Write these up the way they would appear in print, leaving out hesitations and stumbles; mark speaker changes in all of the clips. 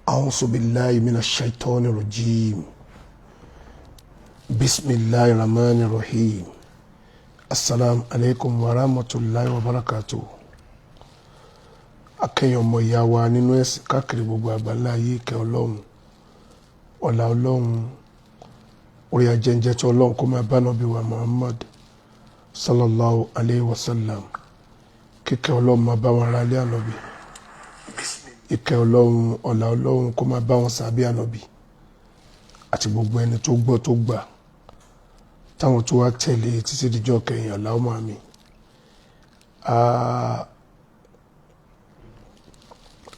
Speaker 1: أعوذ بالله من الشيطان الرجيم بسم الله الرحمن الرحيم السلام عليكم ورحمة الله وبركاته. Akẹ́yìn ọmọ ìyá wa nínú ẹ̀sìn káàkiri gbogbo àgbáńlá ayé, ìkẹ́ Ọlọ́run, ọlá Ọlọ́run, orí ajẹ́njẹ́ tí Ọlọ́run kó máa bá Nábì wa Muhammad sallallahu alayhi wa sallam. Kíkẹ́ Ọlọ́run máa bá wọn ará ilé Ànábì, ìkẹ́ Ọlọ́run, ọlá Ọlọ́run kó máa bá wọn sàbí Ànábì àti gbogbo ẹni tó gbọ́, tó gbà, táwọn tó wá tẹ̀lé títí dijọ́ kẹyìn. Allahumma àmín.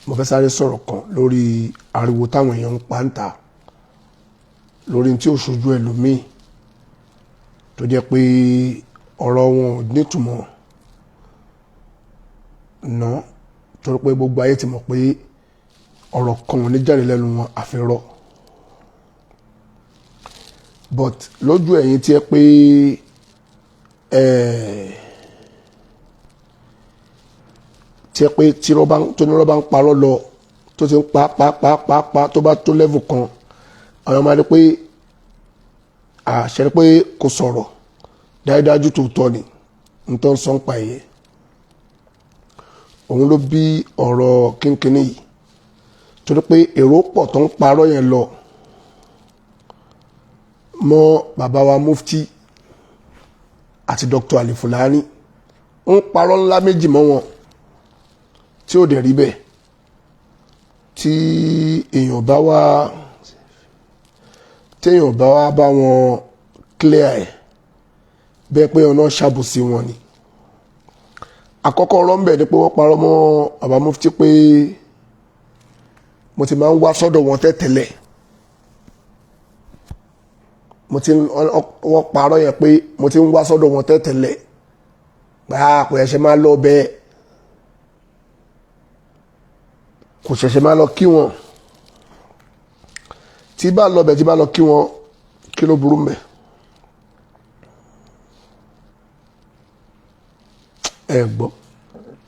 Speaker 1: Mo fẹ́ sáré sọ̀rọ̀ kan lórí ariwo táwọn èèyàn ń pa ń ta lórí tí ó ṣojú ẹlòmíì, tó jẹ́ pé ọ̀rọ̀ wọn ò nítumọ̀ ná, torí pé gbogbo ayé ti mọ̀ pé ọ̀rọ̀ kan ò ní jáde lẹ́nu wọn àfirọ́. But lójú ẹ̀yin tí ẹ pé tí ẹ pé tí tó ní rọ́bà ń parọ́ lọ, tó ti ń pa pa pa pa pa, tó bá tó level kan, àwọn máa ní pé àṣẹ pé kò sọ̀rọ̀ dájúdájú, tó tọ́ ni n tó ń sọ ń pa ẹ̀yẹ. Òun ló bí ọ̀rọ̀ kínkínní yìí, torí pé èrò pọ̀ tó ń parọ́ yẹn lọ mọ́ bàbá wa Mufti àti Dr. Ali Fulani, ń parọ́ ńlá méjì mọ́ wọn tí ó dẹ̀ rí bẹ́ẹ̀. Tí èèyàn bá wá, téèyàn bá wá bá wọn clear ẹ̀ bẹ́ẹ̀ pé ọ̀nà ṣàbùsí wọn ni. Àkọ́kọ́ ọ̀rọ̀ ń bẹ̀ ni pé wọ́n parọ́ mọ́ bàbá Mufti pé mo ti máa ń wá sọ́dọ̀ wọn tẹ́tẹ̀lẹ̀. Mo ti wọ́n parọ́ yẹn pé mo ti ń wá sọ́dọ̀ wọn tẹ́tẹ̀lẹ̀, pé a kò ṣẹ̀ṣẹ̀ máa lọ bẹ́ẹ̀, kò ṣẹ̀ṣẹ̀ máa lọ kí wọn. Tí bá lọ bẹ̀, tí bá lọ kí wọn, kí ló burú mbẹ̀? Ẹ gbọ́,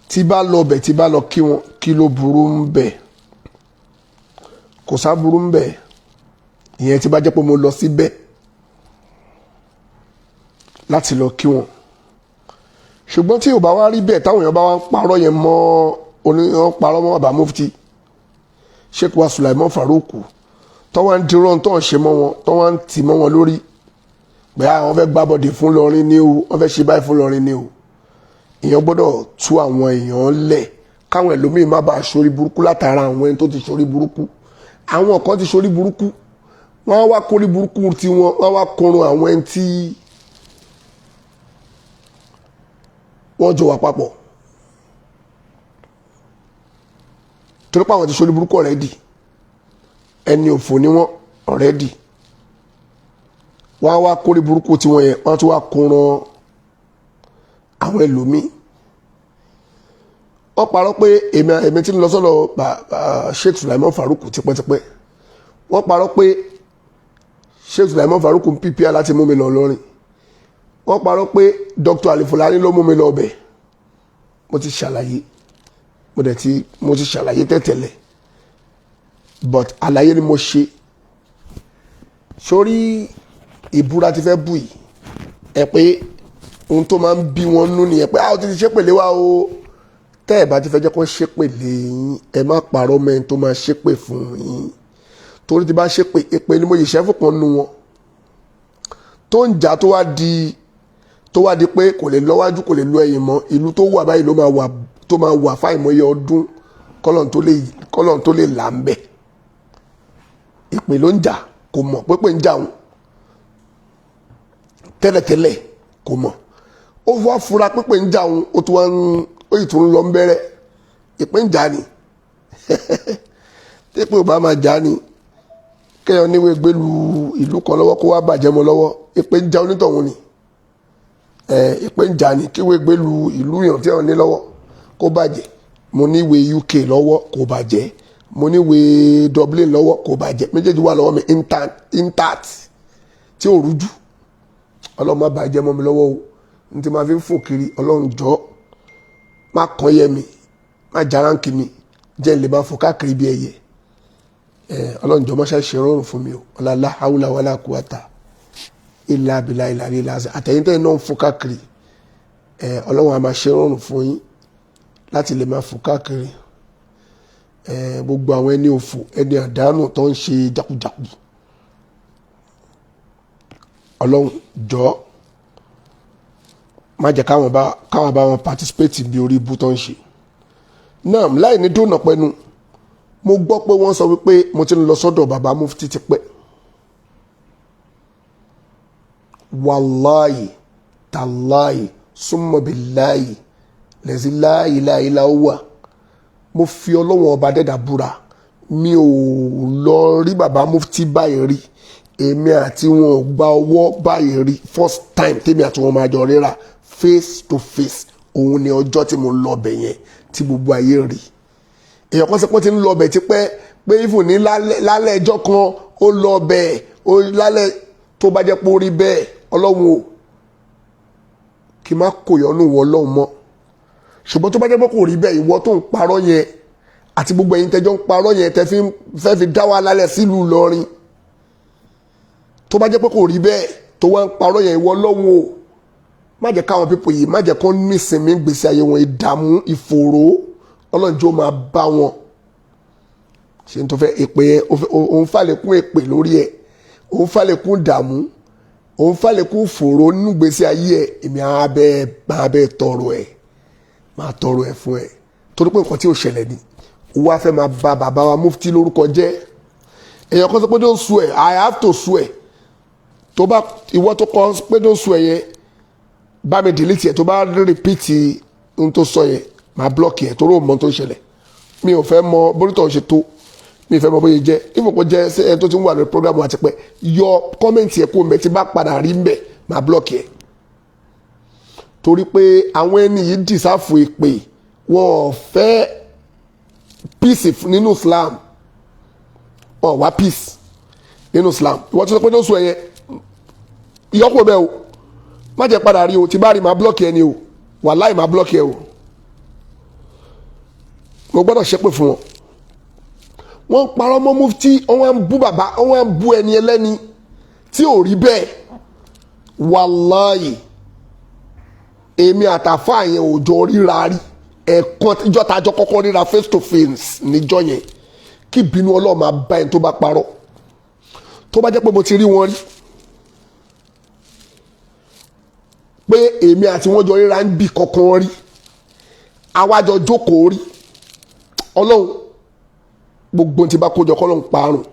Speaker 1: tí bá lọ bẹ̀, tí bá lọ kí wọn, kí ló burú mbẹ̀? Kò sá burú mbẹ̀. Ìyẹn tí bá jẹ́ pé mo lọ síbẹ̀ láti lọ kí wọn. Ṣùgbọ́n tí ò bá wá rí bẹ́ẹ̀, táwọn èèyàn bá wá ń parọ́ yẹn mọ́ oní, wọ́n parọ́ mọ́ bàbá Mufti Sheikh wa Sulaiman Farouk, tó wá ń dirọ́ tó ń ṣe mọ́ wọn, tó wá ń tì mọ́ wọn lórí pé àwọn fẹ́ gbábọ̀dé fún lọrin ní o, wọ́n fẹ́ ṣe báyìí fún lọrin ní o, èèyàn gbọ́dọ̀ tú àwọn èèyàn lẹ̀ káwọn ẹlòmíín má bàa ṣorí burúkú látara àwọn ẹni tó ti ṣorí burúkú. Àwọn kan ti ṣorí burúkú, wọ́n á wá kórí burúkú tiwọn, wọ́n á wá korun àwọn ẹni tí wọ́n jọ wà papọ̀, torí pé àwọn ti ṣorí burúkú already. Ẹni òfò ni wọ́n already. Wọ́n á wá kórí burúkú tiwọn yẹn, wọ́n á tún wá korun àwọn ẹlòmíì. Wọ́n parọ́ pé èmi ti ń lọ sọ́dọ̀ Sheikh Sulaiman Farouk tipẹ́tipẹ́. Wọ́n parọ́ pé Sheikh Sulaiman Farouk ń pípíà láti mú mi lọ lọ́rin. Wọ́n parọ́ pé Dr. Ali Fulani ló mú mi lọ ọbẹ̀. Mo ti ṣàlàyé, mo dẹ̀ ti mo ti ṣàlàyé tẹ́tẹ̀lẹ̀, but àlàyé ni mo ṣe sórí ìbúra ti fẹ́ bù yìí. Ẹ pé ohun tó máa ń bí wọn nú nìyẹn, pé àwọn ti ti ṣépèlé wa o. Tẹ́ ẹ̀ bá ti fẹ́ jẹ́ kó ṣépèlé yín, ẹ má parọ́ mẹ́rin tó máa ṣépè fún yín, torí ti bá ṣépè, èpè ni mo yìí ṣẹ́fù kan nu wọn tó ń jà, tó wá di pé kò lè lọ́wájú, kò lè lọ ẹ̀yìn mọ́. Ìlú tó wà báyìí ló máa wà, tó máa wà fáìmọye ọdún kọ́lọ́n tó lè là ń bẹ̀. Ìpè ló ń jà, kò mọ̀ pépè ń jà òun tẹ́lẹ̀tẹ́lẹ̀, kò mọ̀. Ó wá fura pépè ń jà òun, ó tún wá ń ó yìí tún ń lọ ń bẹ̀rẹ̀. Ìpè ń jà ni tí ò bá máa jà ni, kéèyàn níwèé gbélu ìlú kan lọ́wọ́ kó wá bàjẹ́ mọ́ lọ́wọ́. Ìpè ń jà onítọ̀hún ni. Ìpè ń jà ni kíwèé gbélu ìlú yàn tí wọ́n ní lọ́wọ́ kó bàjẹ́. Mo níwèé UK lọ́wọ́, kò bàjẹ́. Mo níwèé Dublin lọ́wọ́, kò bàjẹ́. Méjèèjì wà lọ́wọ́ mi intact tí ò rújú. Ọlọ́run má bàjẹ́ mọ́ mi lọ́wọ́ o. N ti máa fi ń fò kiri, Ọlọ́run jọ, má kàn yẹ mi, má járáǹkì mi, jẹ́ n lè máa fò káàkiri bí ẹyẹ. Ọlọ́run jọ̀ọ́ mọ́ṣẹ́ ṣe rọrùn fún mi o. Ọlá haúlá wàlá kúwàtà ilà abilà ilà ilà àtẹ̀yìntẹ̀ náà ń fún káàkiri. Ọlọ́run á máa ṣe rọrùn fún yín láti lè máa fún káàkiri. Gbogbo àwọn ẹni òfò, ẹni àdánù tó ń ṣe jákujàku, Ọlọ́run jọ̀ọ́ má jẹ́ káwọn bá wọn participate bí orí ibú tó ń ṣe náà. Láì ní dóònà pẹ́nu, mo gbọ́ pé wọ́n sọ wípé mo ti ń lọ sọ́dọ̀ bàbá mufti ti pẹ́. Wàláyì tàláyì súnmọ́bìláyì lẹ́sí láàyè láàyè láwà, mo fi Ọlọ́wọ́n ọba dẹ́dà búra, mi ò lọ rí bàbá mufti báyìí rí. Èmi àti wọn ò gba ọwọ́ báyìí rí. First time tèmi àti wọn máa jọ ríra face to face, òun ni ọjọ́ tí mo lọ bẹ̀ yẹn tí gbogbo ayé rí. Èèyàn kan sọ pé ó ti ń lọ bẹ̀ tipẹ́, pé even ní lálẹ́ ẹjọ́ kan ó lọ bẹ̀ ó lálẹ́. Tó bá jẹ́ pé ó rí bẹ́ẹ̀, Ọlọ́run o, kí n má kò yọnu wọ Ọlọ́run mọ́. Ṣùgbọ́n tó bá jẹ́ pé kò rí bẹ́ẹ̀, ìwọ tó ń parọ́ yẹn àti gbogbo ẹ̀yin tẹ́jọ́ ń parọ́ yẹn, tẹ́ fi fẹ́ fi dá wa lálẹ́ sílùú Ìlọrin, tó bá jẹ́ pé kò rí bẹ́ẹ̀, tó wá ń parọ́ yẹn, ìwọ Ọlọ́run o, má jẹ́ káwọn people yìí, má jẹ́ kó nísinmi gbèsè ayé wọn. Ìdààmú, ìfòòró, Ọlọ́run jọ̀ọ́ máa bá wọn ṣe. N tó fẹ́ èpè yẹn, òun fàlékún èpè lórí ẹ̀, òun fàlékún dààmú, òun fàlékún fòòró nínú gbèsè ayé ẹ̀. Èmi abẹ́ máa bẹ́ tọrọ ẹ̀, máa tọrọ ẹ̀ fún ẹ̀, torí pé nǹkan tí ò ṣẹlẹ̀ ni ó wá fẹ́ máa ba bàbá wa mufti lórúkọ jẹ́. Èèyàn kan sọ pé don't swear, I have to swear. Tó bá ìwọ tó kọ pé don't swear yẹn, bá mi delete ẹ̀. Tó bá repeat ohun tó sọ yẹn, máa block yẹn, torí òun mọ tó ń ṣẹlẹ̀. Mi ò fẹ́ mọ bórítọ̀ ṣe tó, mi ò fẹ́ mọ bóyá jẹ́ ìfòkò jẹ́ ṣé ẹni tó ti ń wà lórí program àti pẹ́ yọ comment yẹn kó mbẹ́. Tí bá padà rí mbẹ́, máa block yẹn, torí pé àwọn ẹni yìí deserve èpè. Wọn ò fẹ́ peace nínú Islam, wọn ò wá peace nínú Islam. Ìwọ́n tó sọ pé tó sọ yẹn, ìyọ́kù bẹ́ẹ̀ o, má jẹ́ padà rí o. Tí bá rí, máa block ẹ ni o. Wàláì, máa block ẹ o. Mo gbọ́dọ̀ ṣépè fún wọn. Wọ́n ń parọ́ mọ́ mufti, wọ́n wá ń bú bàbá, wọ́n wá ń bú ẹni ẹlẹ́ni tí ò rí bẹ́ẹ̀. Wàláì, èmi àtàfà yẹn ò jọ ríra rí. Ẹ̀ẹ̀kan ìjọ tá a jọ kọ́kọ́ ríra face to face níjọ́ yẹn. Kí ìbínú Ọlọ́run máa bá ẹni tó bá parọ́. Tó bá jẹ́ pé mo ti rí wọn rí, pé èmi àti wọn jọ ríra ń bì kankan rí, àwa jọ jókòó rí, Ọlọ́run, gbogbo tí bá kójọ kọ́lọ́run parun.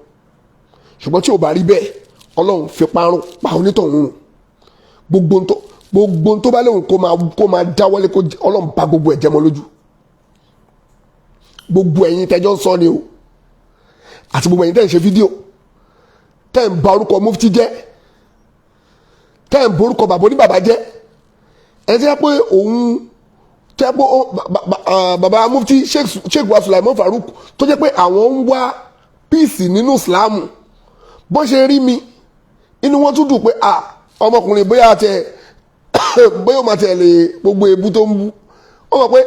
Speaker 1: Ṣùgbọ́n tí ò bá rí bẹ́ẹ̀, Ọlọ́run fi parun pa onítọ̀hún run. Gbogbo tó bá léwu kó máa dáwọ́lé, kó Ọlọ́run bá gbogbo ẹ̀ jẹ́ mọ́ lójú. Gbogbo ẹ̀yin tẹ́jọ́ ń sọ ni o, àti gbogbo ẹ̀yin tẹ́ ń ṣe fídíò, tẹ́ ń ba orúkọ mufti jẹ́, tẹ́ ń borúkọ bàbá oníbàbá jẹ́, ẹ ti yẹ pé òun tẹ́ pé bàbá mufti Sheikh wa Sulaiman Farouk, tó jẹ́ pé àwọn ń wá peace nínú Islam, bó ṣe rí mi, inú wọn tún dùn pé ah, ọmọkùnrin, bóyá tẹ bóyá ó máa tẹ̀lé gbogbo ebú tó ń bú. Ó mọ̀ pé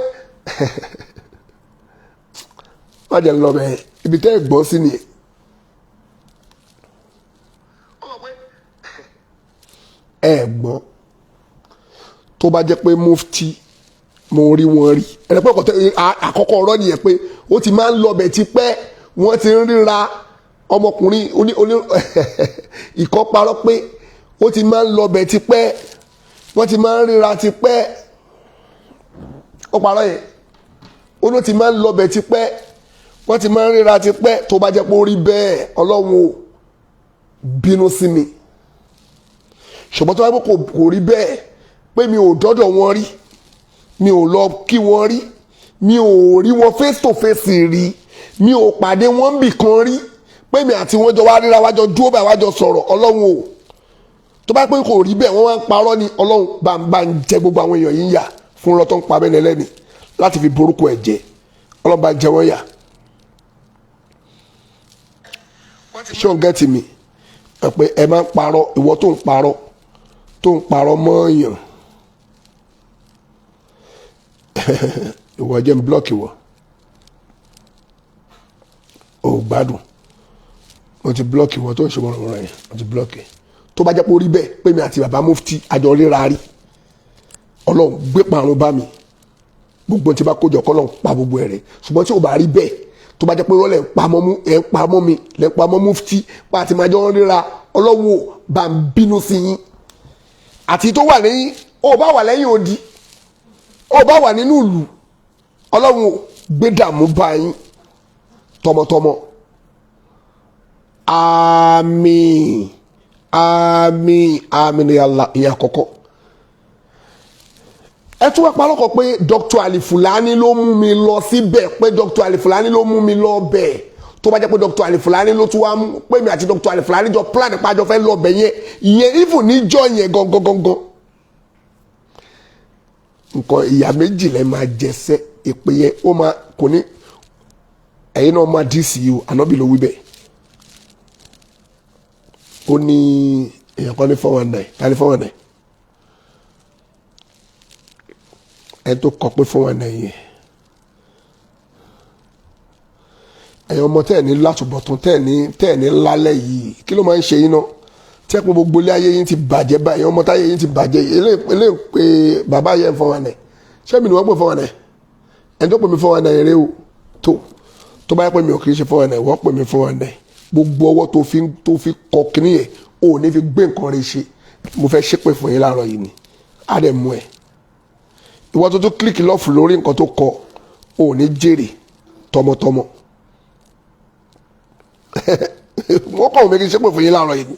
Speaker 1: má jẹ́ lọ bẹ́ẹ̀, ibi tẹ́ ẹ̀ gbọ́ sí nìyẹn. Ẹ gbọ́n, tó bá jẹ́ pé mufti mo rí wọn rí, ẹ̀rẹ́ pé àkọ́kọ́ ọ̀rọ̀ nìyẹn pé ó ti máa ń lọ bẹ̀ tipẹ́, wọ́n ti ń ríra. Ọmọkùnrin oní oní ìkọ́ parọ́ pé ó ti máa ń lọ bẹ̀ tipẹ́, wọ́n ti máa ń ríra tipẹ́. Ó parọ́ yẹn, ó ló ti máa ń lọ bẹ̀ tipẹ́, wọ́n ti máa ń ríra tipẹ́. Tó bá jẹ́ pé ó rí bẹ́ẹ̀, Ọlọ́run ò bínú sí mi. Ṣùgbọ́n tó bá jẹ́ pé kò rí bẹ́ẹ̀, pé mi ò dọ́dọ̀ wọn rí, mi ò lọ kí wọn rí, mi ò rí wọn face to face rí, mi ò pàdé wọn bì kan rí, pé mi àti wọn jọ wá ríra, wájọ dúró báyìí, wájọ sọ̀rọ̀, Ọlọ́run o, tó bá pé kò rí bẹ́ẹ̀, wọ́n wá ń parọ́ ni, Ọlọ́run bá ń bá ń jẹ gbogbo àwọn èèyàn yìí ń yà fún lọ́tọ́ ń pa bẹ́ẹ̀ lẹ́ni láti fi borúkọ ẹ̀ jẹ. Ọlọ́run bá ń jẹ wọ́n yà. Ṣé o ń gẹ́tì mi? Ẹ pé ẹ máa ń parọ́. Ìwọ tó ń parọ́, tó ń parọ́ mọ́ èèyàn, ìwọ jẹ́ ń block ìwọ, ò gbádùn. Mo ti block wọn tó ń ṣe wọ́nrọ̀wọ́nrọ̀ yẹn, mo ti block. Tó bá jẹ́ pé ó rí bẹ́ẹ̀ pé mi àti bàbá mufti àjọ ríra rí, Ọlọ́run gbé parun bá mi. Gbogbo tí bá kójọ, kọ́lọ́run pa gbogbo ẹ̀ rẹ̀. Ṣùgbọ́n tí ò bá rí bẹ́ẹ̀, tó bá jẹ́ pé rọ́lẹ̀ pamọ́ mú ẹ̀ ń pamọ́ mi lẹ́ pamọ́ mufti pa àti máa jọ ń ríra, Ọlọ́run ò bá ń bínú sí yín. Àti tó wà lẹ́yìn, ó bá wà lẹ́yìn odi, ó bá wà nínú ìlú, Ọlọ́run ò gbé dààmú bá yín tọmọtọmọ. Àmín, àmín, àmín ní Allah. Ìyẹn àkọ́kọ́. Ẹ tún wá parọ́kọ̀ pé Dr. Ali Fulani ló mú mi lọ síbẹ̀, pé Dr. Ali Fulani ló mú mi lọ bẹ̀. Tó bá jẹ́ pé Dr. Ali Fulani ló tún wá mú pé mi àti Dr. Ali Fulani jọ plan pàjọ fẹ́ lọ bẹ̀ yẹn, ìyẹn even níjọ́ yẹn gangan gangan, nǹkan ìyá méjì lẹ máa jẹsẹ́. Ìpè yẹn ó máa kò ní ẹ̀yin náà máa dí sí i o. Ànábì ló wí bẹ́ẹ̀. Ó ní èèyàn kan ní 419. Ta ní 419? Ẹni tó kọ pé 419 yẹn, ẹ̀yin ọmọ tẹ́ ẹ̀ ní látúbọ̀tán, tẹ́ ẹ̀ ní lálẹ́ yìí, kí ló máa ń ṣe yín náà tí ẹ pé gbogbo ilé ayé yín ti bàjẹ́ báyìí? Ọmọ táyé yín ti bàjẹ́. Eléyìí pé bàbá yẹn 419. Ṣé mi ni wọ́n pè 419? Ẹni tó pè mí 419 rẹ o. Tó bá yẹ pé mi ò kì í ṣe 419, wọ́n pè mí 419. Gbogbo ọwọ́ tó fi kọ kíní yẹn, ò ní fi gbé nǹkan rẹ ṣe. Mo fẹ́ ṣépè fún yín láàárọ̀ yìí ni, á dẹ̀ mú ẹ. Ìwọ tó tún click love lórí nǹkan tó kọ, ò ní jèrè tọmọtọmọ. Wọ́n kọ̀ mí kí n ṣépè fún yín láàárọ̀ yìí ni,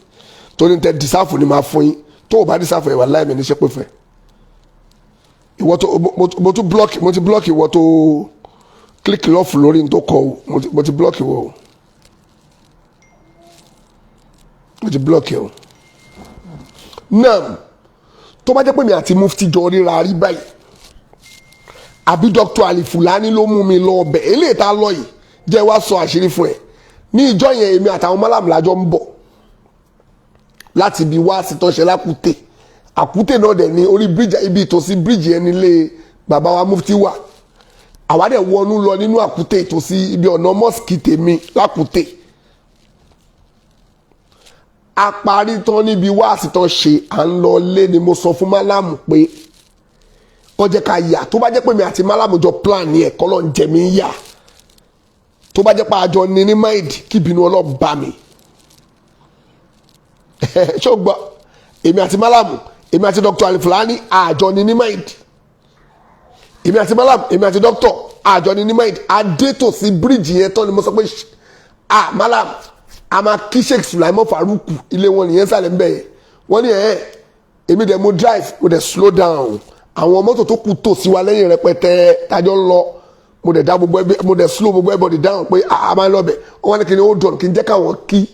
Speaker 1: torí tẹ deserve ni máa fún yín. Tó o bá deserve ẹ̀, wà láì mi ní ṣépè fún ẹ. Ìwọ tó mo tún block, mo ti block ìwọ tó click love lórí n tó kọ o. Mo ti block ìwọ o, mo ti block ẹ o. Náà tó bá jẹ́ pé mi àti mufti jọ ríra rí báyìí, àbí Dr. Ali Fulani ló mú mi lọ ọbẹ̀ eléyìí tá a lọ yìí, jẹ́ wá sọ àṣírí fún ẹ. Ní ìjọ yẹn, èmi àtàwọn mọ́làmù lájọ ń bọ̀ láti ibi wá sí tọ́ṣe lákùté. Àkútè náà dẹ̀ ní orí bíríjì, ibi ìtòsí bíríjì yẹn nílé bàbá wa mufti wà. Àwa dẹ̀ wọnú lọ nínú àkútè, ìtòsí ibi ọ̀nà mosque tèmi lákùté. A parí tán níbi wáàsí tán ṣe, à ń lọ lé ni mo sọ fún málàmù pé kó jẹ́ ká yà. Tó bá jẹ́ pé mi àti málàmù jọ plan yẹn, kọ́ ló ń jẹ mí yà. Tó bá jẹ́ pé àjọ ní mind, kí ìbínú Ọlọ́run bá mi. Ṣé o gbọ́? Èmi àti málàmù, èmi àti Dr. Alifulani, àjọ ní mind. Èmi àti málàmù, èmi àti doctor, àjọ ní mind. Adétòsí bíríìjì yẹn tán ni mo sọ pé, ah, málàmù, a máa kí Sheikh Sulaiman Faruku, ilé wọn nìyẹn sàlẹ̀ ń bẹ̀ yẹn. Wọ́n ní ẹ̀ èmi dẹ̀ mo drive, mo dẹ̀ slow down. Àwọn mọ́tò tó kù tò sí wa lẹ́yìn rẹpẹtẹ tájọ́ ń lọ. Mo dẹ̀ dá gbogbo ẹbí, mo dẹ̀ slow gbogbo everybody down pé a máa ń lọ bẹ̀. Wọ́n ní kí ni ó dùn, kí n jẹ́ káwọn kí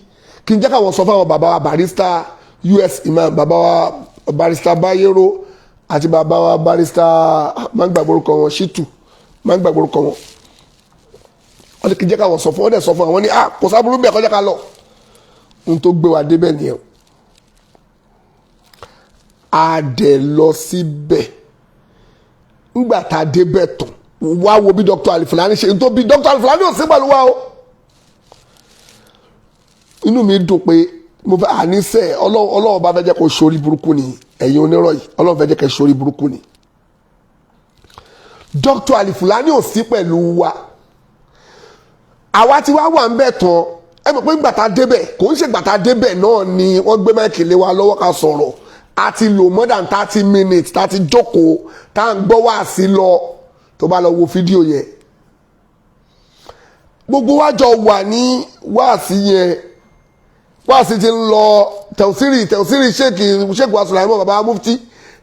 Speaker 1: kí n jẹ́ káwọn sọ fáwọn bàbá wa barrister US imam, bàbá wa barrister Bayero àti bàbá wa barrister, máa ń gbàgbọ́ orúkọ wọn, Shitu, máa ń gbàgbọ́ orúkọ wọn. Wọ́n ní kí n jẹ́ káwọn sọ fún wọ́n. Dẹ̀ sọ fún àwọn ní, ah, kò sábúrú bẹ́ẹ̀, kọjá ká lọ. Ohun tó gbé wa débẹ̀ nìyẹn. A dẹ̀ lọ síbẹ̀. Ńgbà tá a débẹ̀ tán, wá wo bí Dr. Alifulani ṣe tó bí. Dr. Alifulani ò sí pẹ̀lú wa o. Inú mi dùn pé mo fẹ́ àníṣe Ọlọ́run bá fẹ́ jẹ́ kó sórí burúkú ni. Ẹ̀yin onírọ̀ yìí, Ọlọ́run fẹ́ jẹ́ kó sórí burúkú ni. Dr. Alifulani ò sí pẹ̀lú wa. Àwa tí wàá wà ń bẹ̀ tán, ẹ mọ̀ pé gbàtà débẹ̀, kò ń ṣe gbàtà débẹ̀ náà ni wọ́n gbé mic lé wa lọ́wọ́ ká sọ̀rọ̀. A ti lò more than 30 minutes tá a ti jókòó, tá à ń gbọ́ wá sí lọ. Tó bá lọ wo fídíò yẹn, gbogbo wa jọ wà ní wáàsí yẹn. Wáàsí ti ń lọ, tẹ̀síìrì sheik wa Sulaiman, baba mufti,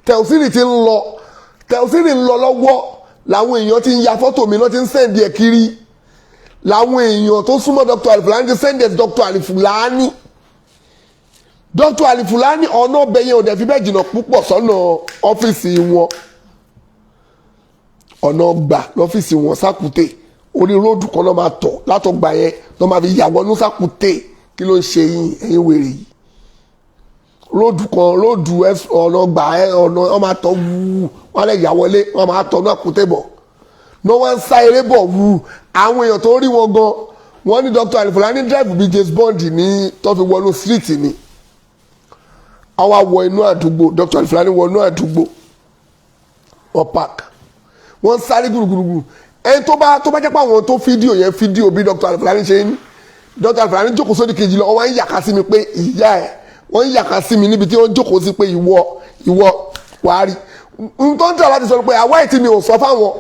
Speaker 1: tẹ̀síìrì ti ń lọ, tẹ̀síìrì ń lọ lọ́wọ́ làwọn èèyàn ti ń ya fọ́tò mi náà, ti ń send ẹ̀ kiri. Làwọn èèyàn tó súnmọ́ Dr. Alifulani ti send ẹ̀ sí Dr. Alifulani. Dr. Alifulani, ọ̀nà ọbẹ̀ yẹn ò dẹ̀ fi bẹ́ẹ̀ jìnnà púpọ̀ sọ́nà ọ́fíìsì wọn. Ọ̀nà ọgbà lọ́fíìsì wọn sákùté, orí road kan náà máa tọ̀ látọgbà yẹn lọ́ máa fi yà wọnú sákùté. Kí ló ń ṣe yín, ẹ̀yin wèrè yìí? Road kan, road ọ̀nà ọgbà, ọ̀nà wọn máa tọ̀ wúú, wọn lè yà wọlé, wọn máa tọ̀ náà kùté bọ̀ ní wọ́n ń sá eré bọ̀ wúú. Àwọn èèyàn tó rí wọn gan, Wọ́n ní Dr. Alifulani drive bíi James Bond ní tó fi wọnú street ni. Àwa wọ inú àdúgbò, Dr. Alifulani wọ inú àdúgbò, wọ́n park, wọ́n sáré gbùrùgbùrù. Ẹni tó bá jẹ́ pé àwọn tó fídíò yẹn, fídíò bí Dr. Alifulani ṣe ń, Dr. Alifulani jókòó sódì kejì lọ, wọ́n wá ń yàká sí mi pé ìyá ẹ̀, wọ́n ń yàká sí mi níbi tí wọ́n jókòó sí pé ìwọ, ìwọ wàá rí n tó ń tẹ̀ láti sọ pé àwa ìtì mi ò sọ fáwọn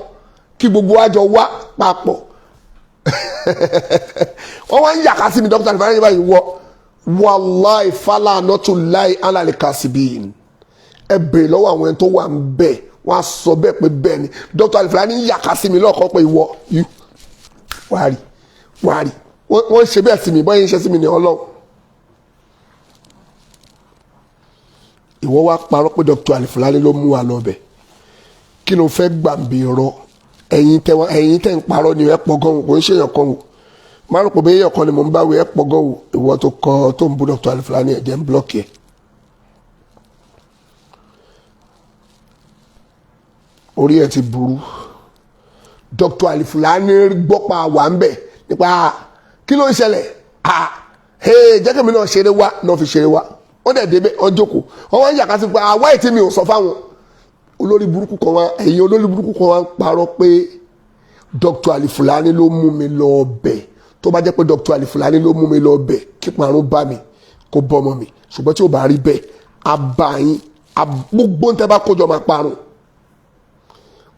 Speaker 1: kí gbogbo wa jọ wá papọ̀. Wọ́n wá ń yàká sí mi, Dr. Alifulani yẹn báyìí wọ. Wàláì fàlà nọ́tò láì alàlẹ́ kàṣíbìn, ẹ bèrè lọ́wọ́ àwọn ẹni tó wà ń bẹ̀, wọ́n á sọ bẹ́ẹ̀ pé bẹ́ẹ̀ ni Dr. Alifulani ń yàká sí mi lọ́kàn pé ìwọ yú wàá rí, wàá rí. Wọ́n ṣe bẹ́ẹ̀ sí mi, bọ́yìn ṣe sí mi ní Ọlọ́run. Ìwọ wá parọ́ pé Dr. Alifulani ló mú wa lọ bẹ̀. Kí ló fẹ́ gbàǹbì rọ? Ẹ̀yin tẹ ẹ̀yin tẹ ń parọ́ ni ẹ pọ̀ gan o. Kò ń ṣèyàn kan o, má rò pé bẹ́ẹ̀ yàn kan ni mò ń báwí. Ẹ pọ̀ gan o. Ìwọ tó kọ tó ń bú Dr. Alifulani, ẹ̀ jẹ́ ń block ẹ̀. Orí ẹ ti burú. Dr. Alifulani gbọ́ pa wà ń bẹ̀ nípa kí ló ń ṣẹlẹ̀. Ah, hey, jẹ́ kí mi náà ṣeré wá náà fi ṣeré wá. Ó dẹ̀ débẹ̀, wọ́n jókòó, wọ́n wá ń yàká sí pé àwa ètí mi ò sọ fáwọn olórí burúkú kan wá. Ẹ̀yin olórí burúkú kan wá ń parọ́ pé Dr. Alifulani ló mú mi lọ bẹ̀. Tó bá jẹ́ pé Dr. Alifulani ló mú mi lọ bẹ̀, kí parun bá mi, kó bọ́mọ mi. Ṣùgbọ́n tí ò bá rí bẹ́ẹ̀, á bá yín, gbogbo ń tẹ́ bá kójọ máa parun.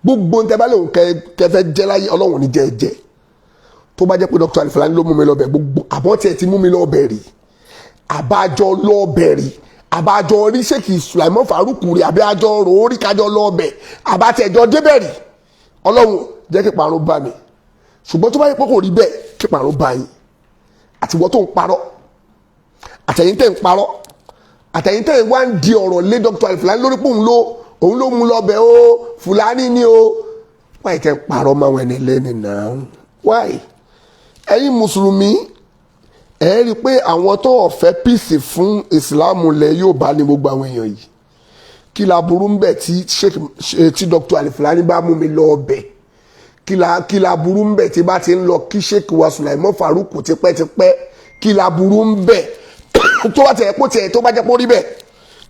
Speaker 1: Gbogbo ń tẹ́ bá lóun kẹfẹ́ jẹ́ láyé, Ọlọ́run ní jẹ́ jẹ́. Tó bá jẹ́ pé Dr. Alifulani ló mú mi lọ bẹ̀, gbogbo àbọ̀ tiẹ̀ ti mú mi lọ bẹ̀ rí, àbájọ lọ bẹ̀ rí, àbájọ rí Sheikh Sulaiman Farouk rí, àbí àjọ rò ó rí, kájọ lọ bẹ̀, àbátẹ̀jọ débẹ̀ rí, Ọlọ́run jẹ́ kí parun bá mi. Ṣùgbọ́n tó bá yẹ pé kò rí bẹ́ẹ̀, kí parun bá yín, àtiwọ́ tó ń parọ́, àtẹ̀yìn tẹ̀ ń parọ́, àtẹ̀yìn tẹ̀ wá ń di ọ̀rọ̀ lé Dr. Alifulani lórí pé òun ló mú lọ́bẹ̀ o, Fúlàní ni o. Wáyé tẹ̀ ń parọ́ máa wẹ̀ ní lẹ́ni náà? Wáyé ẹ̀yin mùsùlùmí, ẹ̀ rí i pé àwọn tó ọ̀fẹ́ peace fún ìsìláàmù lẹ̀ yóò bá ní gbogbo àwọn èèyàn yìí. Kí la burú ń bẹ̀ tí Sheikh tí Dr. Alifulani bá mú mi lọ ọbẹ̀? Kí la burú ń bẹ̀ tí bá ti ń lọ kí Sheikh wa Sulaiman Farouk tipẹ́tipẹ́? Kí la burú ń bẹ̀ tó bá tiẹ̀ kó tiẹ̀ tó bá jẹ́ kó rí bẹ́ẹ̀?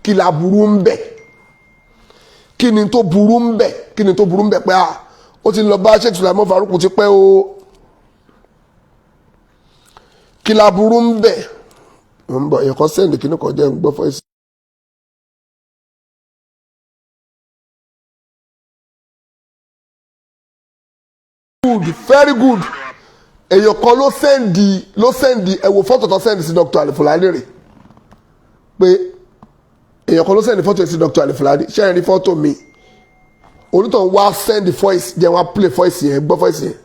Speaker 1: Kí la burú ń bẹ̀? Kí ni tó burú ń bẹ̀? Kí ni tó burú ń bẹ̀ pé ah, ó ti lọ bá Sheikh Sulaiman Farouk tipẹ́ o? Kí la burú ń bẹ̀? Ń bọ̀, ẹ̀kọ́ send kí ni kò jẹ́ ń gbọ́ voice. Good, very good. Èèyàn kan ló send. Ẹ wo fọ́tò tó send sí Dr. Alifulani rè pé èèyàn kan ló send fọ́tò sí Dr. Alifulani. Ṣé ẹ rí fọ́tò mi? Onítọ̀ wá send voice, jẹ́ wá play voice yẹn, gbọ́ voice yẹn.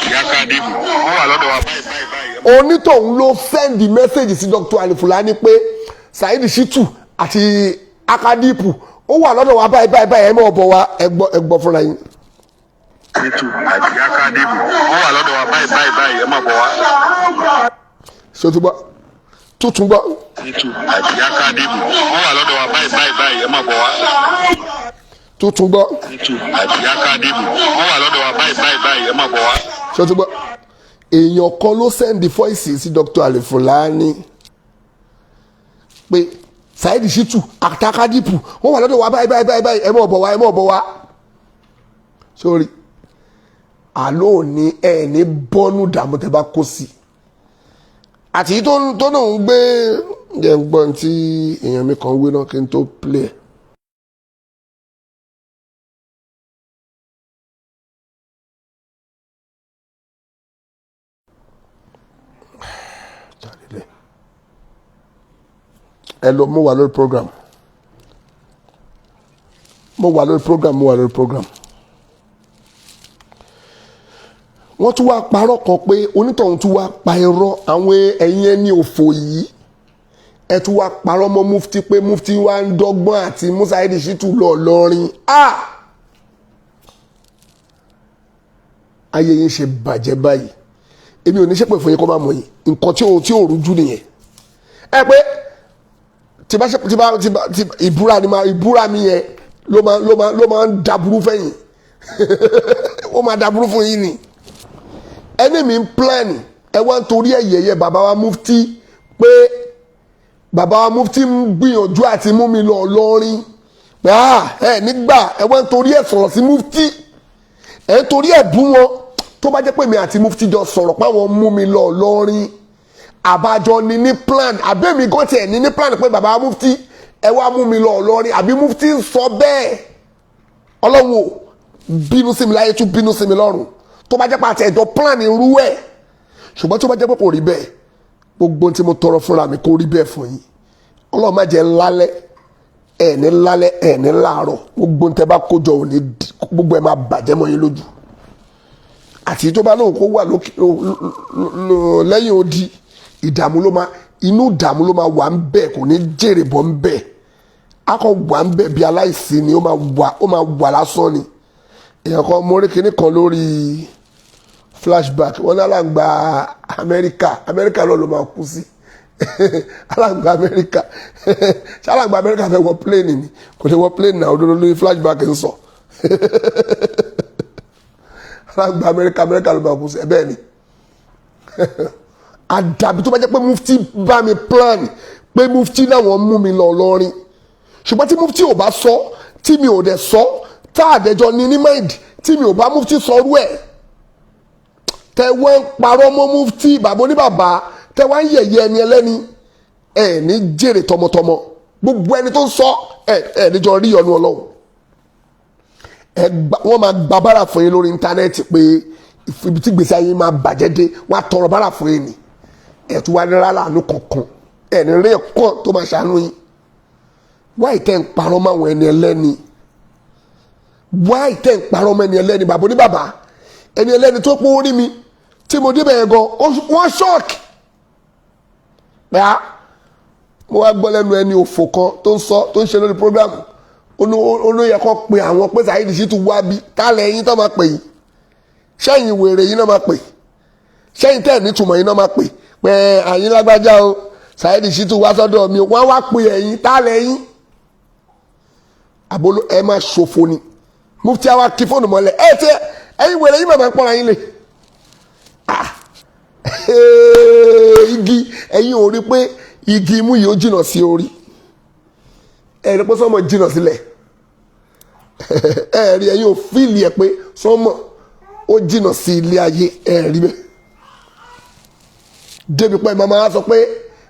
Speaker 2: Ìyá Kádìbù, wọ́n wà lọ́dọ̀ wa báyìí báyìí báyìí.
Speaker 1: Onítọ̀hún ló send message sí Dr. Alifulani pé Saheed Shittu àti Akadipu ó wà lọ́dọ̀ wa báyìí báyìí báyìí, ẹ mọ̀ bọ̀ wá. Ẹ gbọ́, ẹ gbọ́ fúnra yín.
Speaker 2: Shittu àti Akadibu, wọ́n wà lọ́dọ̀ wa báyìí báyìí báyìí, ẹ má bọ̀ wá.
Speaker 1: Ṣé o ti gbọ́? Tuntun gbọ́.
Speaker 2: Shittu àti Akadibu, wọ́n wà lọ́dọ̀ wa báyìí báyìí báyìí, ẹ má bọ̀ wá.
Speaker 1: Tuntun gbọ́.
Speaker 2: Shittu àti Akadibu, wọ́n wà lọ́dọ̀ wa báyìí báyìí báyìí, ẹ má bọ̀ wá.
Speaker 1: Ṣé o ti gbọ́? Èèyàn kan ló send voice sí Dr. Alifulani pé Saheed Shittu àti Akadipu wọ́n wà lọ́dọ̀ wa báyìí báyìí báyìí báyìí, ẹ mọ̀ bọ̀ wá, ẹ mọ̀ bọ̀ wá. Sórí àlọ́ òní ẹ̀ ní bọ́nú dààmú tẹ́ bá kó sí àti tó náà ń gbé. Jẹ́ ń gbọ́n tí èèyàn mi kan wé náà kí n tó play ẹ̀. Ẹ lọ, mo wà lórí program, mo wà lórí program, mo wà lórí program. Wọ́n tún wá parọ́ kan pé onítọ̀hún tún wá pa irọ́. Àwọn ẹ̀yin ẹni òfò yìí, ẹ tún wá parọ́ mọ́ mufti pé mufti wá ń dọ́gbọ́n àti Musa Saheed Shittu lọ lọ́rin. Ah, ayé yín ṣe bàjẹ́ báyìí. Èmi ò ní ṣépè fún yín kó má mọ̀ yín. Nǹkan tí ò rújú nìyẹn. Ẹ pé tí bá ṣe tí bá tí ìbúra ni ma ìbúra mi yẹn ló máa ń dàbúrú fẹ́yìn, ó máa dàbúrú fún yín ni. Ẹni mi ń plan Ẹ wá ń torí ẹ̀ yẹ̀yẹ́ bàbá wa mufti, pé bàbá wa mufti ń gbìyànjú àti mú mi lọ lọ́rin, pé ẹ nígbà ẹ wá ń torí ẹ̀ sọ̀rọ̀ sí mufti, ẹ ń torí ẹ̀ bú wọn. Tó bá jẹ́ pé mi àti mufti jọ sọ̀rọ̀ pé àwọn mú mi lọ lọ́rin, àbájọ ní plan, àbẹ́mi gan tiẹ̀ ní plan pé bàbá mufti, ẹ wá mú mi lọ lọ́rin, àbí mufti ń sọ bẹ́ẹ̀, Ọlọ́run ò bínú sí mi láyé, tún bínú sí mi lọ́run, tó bá jẹ́ pé àti ẹ̀jọ̀ plan irú ẹ̀. Ṣùgbọ́n tó bá jẹ́ pé kò rí bẹ́ẹ̀, gbogbo tí mo tọrọ fúnra mi kò rí bẹ́ẹ̀ fún yín. Ọlọ́run má jẹ́ lálẹ́, ẹ̀ ní lálẹ́, ẹ̀ ní láàárọ̀. Gbogbo tẹ́ bá kójọ òní, gbogbo ẹ̀ máa bàjẹ́ mọ́ yín lójú. Àti tó bá lóun kó wà lẹ́yìn odi, ìdààmú ló máa, inú ìdààmú ló máa wà ń bẹ̀, kò ní jèrè bọ́ ń bẹ̀, akọ wà ń bẹ̀ bí aláìsí ni, ó máa wà, ó máa wà lásán ni. Èèyàn kan, mo rí kinní kan lórí flashback, wọn ní alàǹgbà Amẹ́ríkà, Amẹ́ríkà náà ló máa kú sí. Alàǹgbà Amẹ́ríkà, ṣé alàǹgbà Amẹ́ríkà fẹ́ wọ plane ni? Kò lè wọ plane náà. Òdodo lórí flashback ń sọ. Alàǹgbà Amẹ́ríkà, Amẹ́ríkà ló máa kú sí. Ẹ bẹ́ẹ̀ ni. Àdàbí tó bá jẹ́ pé mufti bá mi plan pé mufti náà wọ́n mú mi lọ lọ́rin. Ṣùgbọ́n tí mufti ò bá sọ, tí mi ò dẹ̀ sọ, tá àdẹjọ ní mind, tí mi ò bá mufti sọrú ẹ̀, tẹ wọ́n ń parọ́ mọ́ mufti, bàbá oníbàbá, tẹ wọ́n ń yẹ̀yẹ́ ẹni ẹlẹ́ni, ẹ̀ ní jèrè tọmọtọmọ. Gbogbo ẹni tó ń sọ ẹ níjọ rí ọ̀nù Ọlọ́run. Ẹ gbà wọ́n máa gba bára fún yín lórí íńtánẹ́ẹ̀tì pé ibi tí gbèsè ayé máa bàjẹ́ dé, wọ́n á tọrọ bára fún yín ni. Ẹ̀ tún wá ní rárá àánú kankan, ẹ̀ ní rí ẹ̀kọ́ tó máa ṣàánú yín. Wáyé tẹ́ ń parọ́ mọ́ àwọn ẹni ẹlẹ́ni? Wáyé tẹ́ ń parọ́ mọ́ ẹni ẹlẹ́ni, bàbá oníbàbá, ẹni ẹlẹ́ni tó pọ́n orí mi tí mo débẹ̀ yẹn gan, wọ́n shock pé á mo wá gbọ́ lẹ́nu ẹni òfò kan tó ń sọ, tó ń ṣe lórí program, olóyè kan pe àwọn pé Saheed Shittu wá bí tálẹ̀ yín tó máa pè yín. Sẹ́yìn wèrè yín náà máa pè, sẹ́yìn tẹ́ ẹ̀ nítumọ̀ yín náà máa pè pé àyín lágbájá o, Saheed Shittu wá sọ́dọ̀ mi. Wọ́n wá pè ẹ̀yìn tálẹ̀ yín àbólú, ẹ máa ṣòfò ni. Mufti àwa kí fóònù mọ́lẹ̀. Ẹ tẹ ẹ̀yin wèrè yín màmá ń pọ́nra yín lè. Ah, igi ẹ̀yin ò rí pé igi imú yìí ó jìnnà sí orí, ẹ rí pé sọmọ jìnnà sílẹ̀, ẹ rí, ẹ̀yin ò feel ẹ̀ pé sọmọ ó jìnnà sí ilé ayé. Ẹ rí bẹ́ẹ̀ débi pé màmá wa sọ pé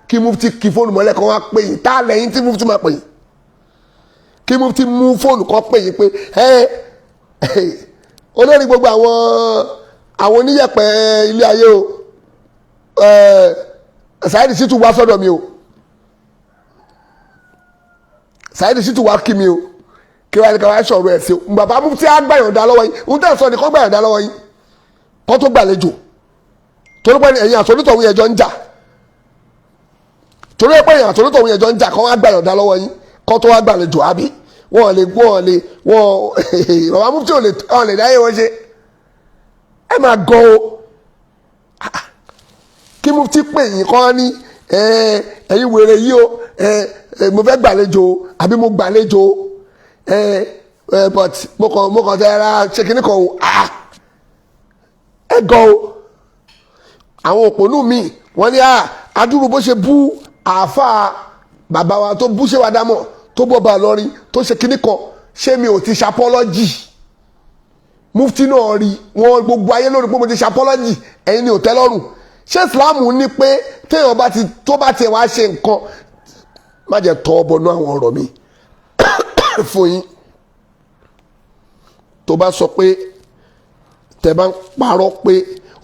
Speaker 1: kí mufti kí fóònù mọ́lẹ̀ kan wá pè yín. Tá a lẹ́yìn tí mufti máa pè yín, kí mufti mú fóònù kan pè yín pé ẹ olórí gbogbo àwọn oníyẹ̀pẹ̀ ilé ayé o, ẹ Saheed Shittu wá sọ́dọ̀ mi o, Saheed Shittu wá kí mi o, kí wàá ní ká wá sọ̀rọ̀ ẹ̀ sí o. Bàbá mufti á gbàyànjá lọ́wọ́ yín. Ń tẹ̀ sọ ni kọ́ gbàyànjá lọ́wọ́ yín kọ́ tó gbàlejò, torí pé ẹ̀yin àtọ́nítọ̀hún yẹn jọ ń jà, torí pé ẹ̀yin àtọ́nítọ̀hún yẹn jọ ń jà, kọ́ wá gbàyànjá lọ́wọ́ yín kọ́ tó wá gbàlejò, àbí wọ́n lè, wọ́n lè, wọ́n bàbá mufti ò lè, ọ̀ lè dáyé wọ́n ṣe. Ẹ máa gan o. Kí mufti pè yín kọ́ ní ẹ̀yin wèrè yìí o, mo fẹ́ gbàlejò àbí mo gbàlejò, but mo kàn tẹ́ ra ṣe kíní kan o. Ẹ gan o. Àwọn òpònú mi, wọ́n ní adúrú bó ṣe bú àáfàá bàbá wa, tó bú ṣé wàá dámọ̀, tó bọ́ bá a lọ́rin, tó ṣe kíní kan, ṣé mi ò ti ṣe apology? Mufti náà rí wọn, gbogbo ayé lórí pé mo ti ṣe apology. Ẹ̀yin ni ò tẹ́ lọ́rùn. Ṣé Islam ní pé téèyàn bá ti tó bá tiẹ̀ wá ṣe nǹkan, má jẹ́ tọ́ bọnú àwọn ọ̀rọ̀ mi fún yín, tó bá sọ pé tẹ́ bá ń parọ́ pé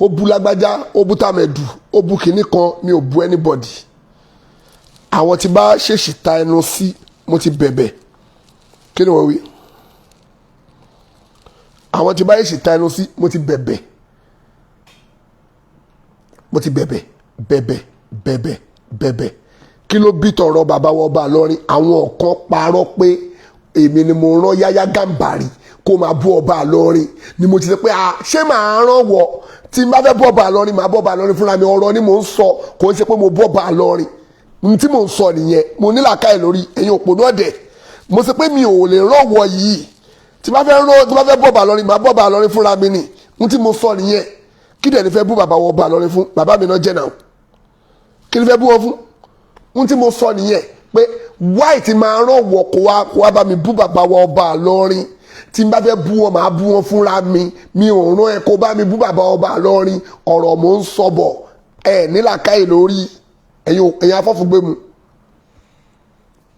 Speaker 1: ó bú lágbájá, ó bú tàmẹ̀dù, ó bú kinní kan, mi ò bú anybody. Àwọn tí bá ṣèṣì ta ẹnu sí, mo ti bẹ̀bẹ̀. Kí ni wọ́n wí? Àwọn tí bá ṣèṣì ta ẹnu sí, mo ti bẹ̀bẹ̀, mo ti bẹ̀bẹ̀, bẹ̀bẹ̀, bẹ̀bẹ̀, bẹ̀bẹ̀. Kí ló bí tọrọ bàbá wọn bá lọrin? Àwọn kan parọ́ pé èmi ni mo rán Yáyá Gàmbàrí kó máa bú ọba lọrin ni. Mo ti sọ pé ah, ṣé màá rán wọ? Tí n bá fẹ́ bú ọba lọrin, màá bú ọba lọrin fúnra mi. Ọ̀rọ̀ ni mò ń sọ, kò ń ṣe pé mo bú ọba lọrin. N tí mò ń sọ nìyẹn. Mo ní làákàyè lórí ẹ̀yin òpònú ọ̀dẹ̀. Mo sọ pé mi ò lè rán wọ yìí. Tí bá fẹ́ rán, tí bá fẹ́ bú ọba lọrin, màá bú ọba lọrin fúnra mi ni. N tí mo sọ nìyẹn. Kí dẹ̀ ni fẹ́ bú bàbá wọn ọba Ìlọrin fún? Bàbá mi náà jẹ́ náà, kí ni fẹ́ bú wọn fún? Ohun tí mo sọ nìyẹn pé wáì ti máa rán wọ kó wá bá mi bú bàbá wọn ọba Ìlọrin. Tí n bá fẹ́ bú wọn, màá bú wọn fúnra mi. Mi ò rán ẹ kó bá mi bú bàbá ọba Ìlọrin. Ọ̀rọ̀ mò ń sọ bọ̀, ẹ nílàkàyè lórí ẹ̀yin afọ́fúngbẹ́mu.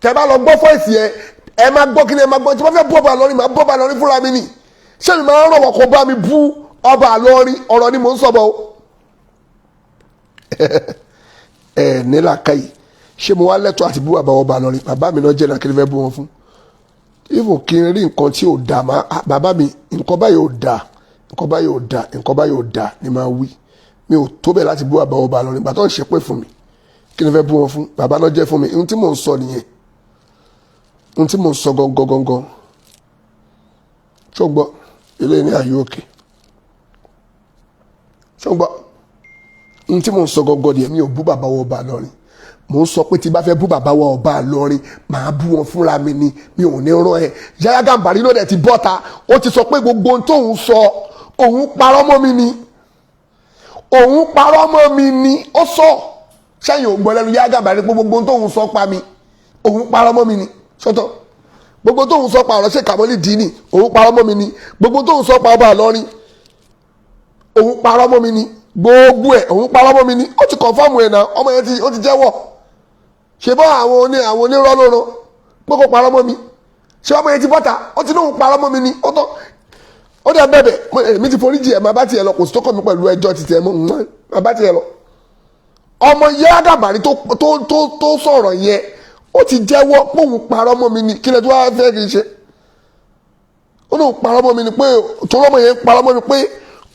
Speaker 1: Tẹ bá lọ gbọ́ voice yẹn, ẹ máa gbọ́. Kí ni ẹ máa gbọ́? Tí wọ́n fẹ́ bú ọba Ìlọrin, màá bú ọba Ìlọrin fúnra mi ni. Ṣé mi máa ń rọ̀wọ̀ kó bá mi bú ọba Ìlọrin? Ọ̀rọ̀ ni mò ń sọ bọ̀ o. Ẹ nílàkàyè. Ṣé mo wá lẹ́tọ̀ọ́ àti bú bàbá ọba Ìlọrin? Bàbá mi náà jẹ́ náà, kí ni fẹ́ bú wọn fún? Even kí n rí nǹkan tí ò dáa, má bàbá mi, nǹkan báyìí ò dáa, nǹkan báyìí ò dáa, nǹkan báyìí ò dáa ni máa wí. Mi ò tó bẹ́ẹ̀ láti bú bàbá ọba Ìlọrin. Gbàtọ́ ń ṣépè fún mi, kí ni fẹ́ bú wọn fún? Bàbá náà jẹ́ fún mi. Ohun tí mò ń sọ nìyẹn, ohun tí mò ń sọ gangan gangan. Ṣó gbọ́ eléyìí ní àyè òkè? Ṣó gbọ́ ohun tí mò ń sọ gangan nìyẹn? Mi ò bú bàbá wọn ọba Ìlọrin. Mò ń sọ pé tí bá fẹ́ bú bàbá wa ọba Ìlọrin, màá bú wọn fúnra mi ni. Mi ò ní rán ẹ. Yahya Gambari ló dẹ̀ ti bọ́ta, ó ti sọ pé gbogbo ohun tóun sọ, òun parọ́ mọ́ mi ni, òun parọ́ mọ́ mi ni. Ó sọ sẹ́yìn, ò gbọ́ lẹ́nu Yahya Gambari pé gbogbo ohun tóun sọ pa mi, òun parọ́ mọ́ mi ni. Sọ́tọ̀ gbogbo tóun sọ pa ọ̀rọ̀ ṣe Kàmọ́lì Dínì, òun parọ́ mọ́ mi ni. Gbogbo tóun sọ pa ọba Ìlọrin, òun parọ́ mọ́ mi ni. Gbogbo ẹ̀, òun parọ́ mọ́ mi ni. Ó ti confirm ẹ̀ náà. Ọmọ yẹn ti ó ti jẹ́wọ́. Ṣe bọ́ àwọn onírọ́ ló rán pé kó parọ́ mọ́ mi? Ṣé ọmọ yẹn ti bọ́ta, ó ti lóun parọ́ mọ́ mi ni. Ó tán, ó dẹ̀ bẹ̀bẹ̀. Èmi ti foríjì ẹ̀, máa bá tiẹ̀ lọ. Kò sí tó kàn mí pẹ̀lú ẹjọ́ ti tiẹ̀ mọ́, máa bá tiẹ̀ lọ. Ọmọ Yahya Gambari tó sọ̀rọ̀ yẹn, ó ti jẹ́wọ́ pé òun parọ́ mọ́ mi ni. Kí lẹ tó wá fẹ́ kí n ṣe? Ó lóun parọ́ mọ́ mi ni, pé torí ọmọ yẹn parọ́ mọ́ mi pé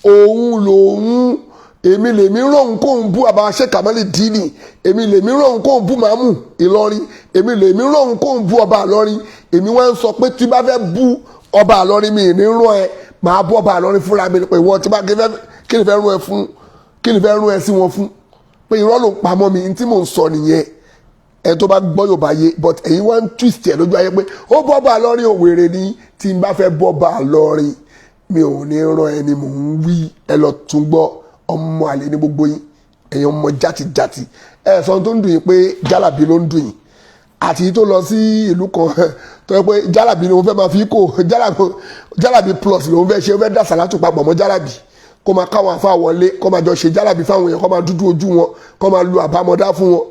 Speaker 1: òun lòun, èmi lèmi rọ̀hún kóun bú àbá ṣe Kàmọ́lì Dínì, èmi lèmi rọ̀hún kóun bú màmú Ìlọrin, èmi lèmi rọ̀hún kóun bú ọba Ìlọrin. Èmi wá ń sọ pé tí bá fẹ́ bú ọba Ìlọrin, mi ní rán ẹ, màá bú ọba Ìlọrin fúnra mi. Pé ìwọ tí bá kí ni fẹ́ rún ẹ fún? Kí ni fẹ́ rún ẹ sí wọn fún? Pé irọ́ ló ń pamọ́ mi. Ní tí mò ń sọ nìyẹn. Ẹ tó bá gbọ́ Yorùbá yé, but ẹ̀yin wá ń twist ẹ̀ lójú ayé pé ó bọ́ ọba Ìlọrin. Òwèrè ni. Tí n bá fẹ́ bọ́ ọba Ìlọrin, mi ò ní rán ẹni mò ń wí. Ẹ lọ tún gbọ́. Ọmọ àlè ní gbogbo yín, ẹ̀yin ọmọ játijàti. Ẹ sọ tó ń dùn yín pé jálàbí ló ń dùn yín, àti tó lọ sí ìlú kan tó yẹ pé jálàbí ni wọ́n fẹ́ máa fi kó jálàbí plus lòun fẹ́ ṣe. Ó fẹ́ dà sàlátù papọ̀ mọ́ jálàbí, kó máa káwọn afá wọlé, kó máa jọ ṣe jálàbí fáwọn èèyàn, kó máa dúdú ojú wọn, kó máa lu àbámọ́dá fún wọn.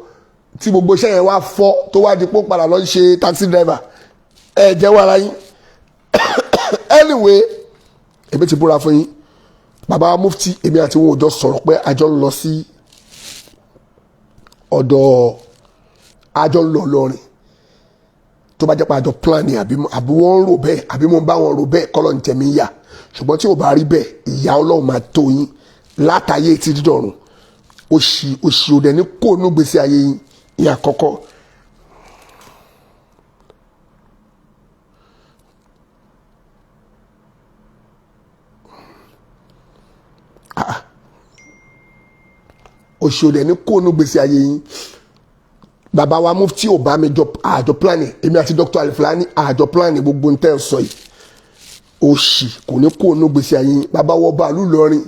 Speaker 1: Tí gbogbo iṣẹ́ yẹn wá fọ́, tó wá di pé ó padà lọ ṣe taxi driver. Ẹ jẹ́wọ́ ara yín. Anyway, èmi ti búra fún yín. Bàbá mufti, èmi àti wọn ò jọ sọ̀rọ̀ pé àjọ ń lọ sí ọ̀dọ̀, àjọ ń lọ lọrin. Tó bá jẹ́ pé àjọ plan ni, àbí wọ́n ń rò bẹ́ẹ̀, àbí mo ń bá wọn rò bẹ́ẹ̀, kọ́lọ̀ ń tẹ̀mí yà. Ṣùgbọ́n tí ò bá rí bẹ́ẹ̀, ìyá Ọlọ́run máa tó yín látàyè tí dídọ̀rùn. Òṣì òṣì òdẹ ní kò nú gbèsè ayé yín. Ìyá àkọ́kọ́. Òṣì òdẹ ní kò nú gbèsè ayé yín. Bàbá wa mufti ò bá mi jọ àjọ plan. Èmi àti Dr. Alifulani àjọ plan gbogbo ntẹ́ ń sọ yìí. Òṣì kò ní kó nú gbèsè ayé yín. Bàbá wọ bàálù lọrin,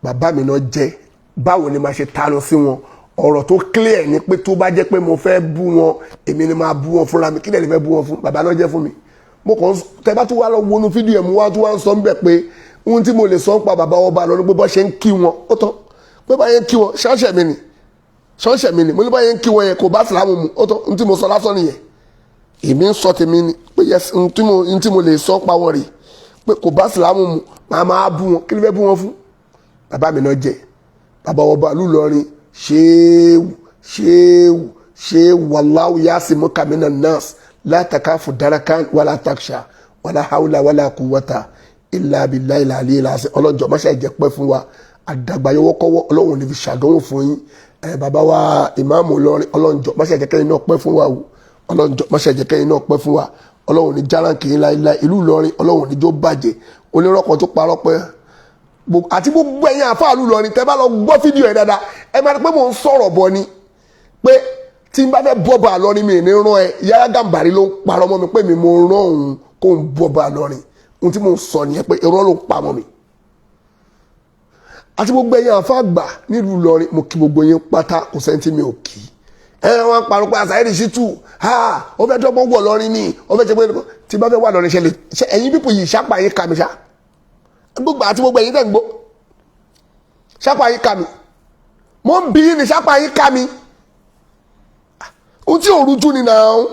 Speaker 1: bàbá mi náà jẹ́. Báwo ni màá ṣe tanu sí wọn? Ọ̀rọ̀ tó clear ni pé tó bá jẹ́ pé mo fẹ́ bú wọn, èmi ni máa bú wọn fúnra mi. Kí lẹ́ni fẹ́ bú wọn fún? Bàbá náà jẹ́ fún mi. Mo kàn tẹ bá tún wá lọ wọnú fídíò ẹ̀, mo wá tún wá ń sọ ń bẹ̀ pé ohun tí mo lè sọ ń pa bàbá ọba lọ ni pé bọ́ ṣe ń kí wọn, ó tán. Pé báyẹn ń kí wọn, ṣáṣẹ̀ mi ni, ṣọ́ọ̀ṣẹ̀ mi ni. Mo ní báyẹn ń kí wọn yẹn kò bá sìlámù mu. Ó tán. Ohun tí mo sọ lásán nìyẹn. Èmi ń sọ tèmi ni pé yes, ohun tí mo lè sọ pa wọn rèé pé kò bá sìlámù mu. Màá máa bú wọn? Kí ló fẹ́ bú wọn fún? Bàbá mi náà jẹ bàbá ọba lùlọrin. Ṣéwù ṣéwù ṣéwù, wàláwù yásì mú kàmínà nọ́ọ̀sì látàkàfù dárakan wàlá taksha wàlá haúlà wàlá kúwọ́tà ilà abilà ilà àlè ilà àṣẹ. Ọlọ́njọ́ máṣe jẹ́ pẹ́ fún wa. Àdàgbà yọwọ́kọ́wọ́, Ọlọ́run ní fi ṣàdánwò fún yín. Ẹ bàbá wa ìmáàmù Ìlọrin, ọlọ́njọ́ máṣe jẹ́ kẹ́yìn náà pẹ́ fún wa o. Ọlọ́njọ́ máṣe jẹ́ kẹ́yìn náà pẹ́ fún wa. Ọlọ́run ní járáǹkì yín láéláé. Ìlú Ìlọrin, Ọlọ́run ní jó bàjẹ́. Onírọ́kọ̀ tó parọ́ pẹ́ àti gbogbo ẹ̀yin àfáàlú Ìlọrin, tẹ́ bá lọ gbọ́ fídíò ẹ̀ dáadáa, ẹ máa rí pé mò ń sọ̀rọ̀ bọ̀ ni pé tí n bá fẹ́ bọ́ba Ìlọrin, mi ní rán ẹ. Yahya Gambari ló ń parọ́ mọ́ mi pé mi mo rán òun kó ń bọ́ba Ìlọrin. Ohun tí mò ń sọ nìyẹn pé irọ́ ló ń pa mọ́ mi. Àti gbogbo ẹ̀yin àfa àgbà nílùú Ìlọrin, mo kí gbogbo yín pátá, kò sẹ́ni tí mi ò kí. Ẹ wọn parọ́ pé Saheed Shittu, ha, ó fẹ́ dọ́gbọ́n wọ̀ lọ́rin ni, ó fẹ́ ṣe pé tí bá fẹ́ wà lọ́rin ṣẹlẹ̀ ṣe. Ẹ̀yin pípò yìí, ṣápá yín kà mí ṣá? Gbogbo àti gbogbo ẹ̀yin tẹ̀ ń gbó, ṣápá yín kà mí? Mo ń bí ní ṣápá yín kà mí? Ohun tí ò rújú ni náà,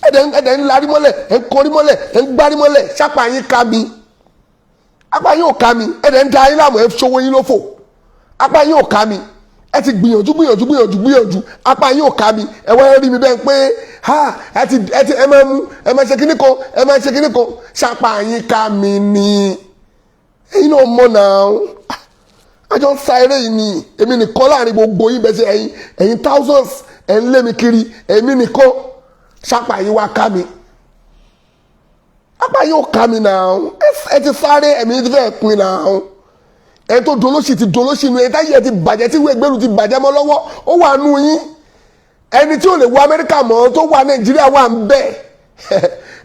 Speaker 1: ẹ̀dẹ̀ ń larí mọ́lẹ̀, ẹ̀ ń kọrí mọ́lẹ̀, ẹ̀ ń gbárí mọ́lẹ̀. Ṣápá yín kà mí? Apá yín ò ká mi. Ẹ̀dẹ̀ ń da yín láàmú, ẹ̀ ṣòwò yín lófò. Apá yín ò ká mi. Ẹ ti gbìyànjú, gbìyànjú, gbìyànjú, gbìyànjú, apá yín ò ká mi. Ẹ wá rí mi bẹ́ẹ̀ pé ha, ẹ ti ẹ máa mú, ẹ máa ṣe kíní kan, ẹ máa ṣe kíní kan. Ṣapá yín ká mi ni? Ẹ̀yin náà mọ̀ náà, àjọ ń sa eré yìí ni. Èmi nìkan láàrin gbogbo yín bẹ́ẹ̀ ṣe, ẹ̀yin thousands, ẹ̀ ń lé mi kiri, èmi nìkan. Ṣapá yín wá ká mi? Apá yín ò ká mi náà. Ẹ ti sáré, ẹ̀mí ti fẹ́ pin náà. Ẹ tó dolóṣì ti dolóṣì nu, ẹ táyé ẹ ti bàjẹ́, tí ìwé ìgbélú ti bàjẹ́ mọ́ lọ́wọ́, ó wà nù yín. Ẹni tí ò lè wọ Amẹ́ríkà mọ́ tó wà Nàìjíríà wà ń bẹ̀.